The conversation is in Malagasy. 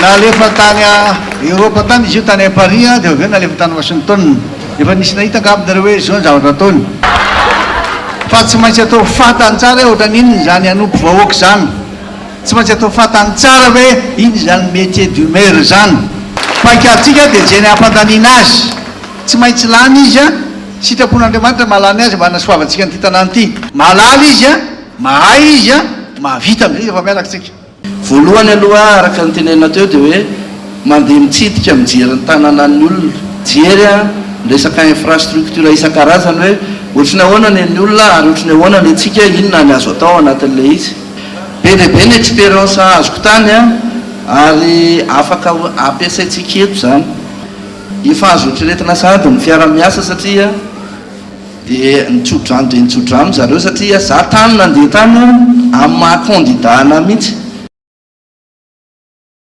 Nalefa tany Eoropa tany izy io, tany Paris, dia avy eo nalefa tany Washington. Efa nisy nahita angamba nareo hoe izao ny zavatra ataony. Fa tsy maintsy atao fantany tsara hoe ohatran'ny inona izany hanompo vahoaka izany. Tsy maintsy atao fantany tsara hoe inona izany métier du maire izany. Paikadintsika dia izay ny hampandaniana azy. Tsy maintsy lany izy an! Sitrapon'Andriamanitra mahalany azy mba hanasoavantsika an'ity tanàna ity. Mahalala izy an! Mahay izy an! Mahavita amin'izay izy efa miaraka isika. Voalohany aloha araka ny tenenina teo dia hoe mandeha mitsidika mijery ny tananan'ny olona, mijery ny resaka infrastructure isan-karazany hoe ohatry ny ahoana ny an'ny olona ary ohatry ny ahoana ny antsika, inona ny azo atao ao anatin'ilay izy. Be dia be ny expérience azoko tany ary afaka ampiasaintsika eto izany. Efa azo eritreretina sahady ny fiara-miasa satria dia nitso-drano dia nitso-drano zareo satria za tany nandeha tany amin'ny maha candidat anah mihitsy.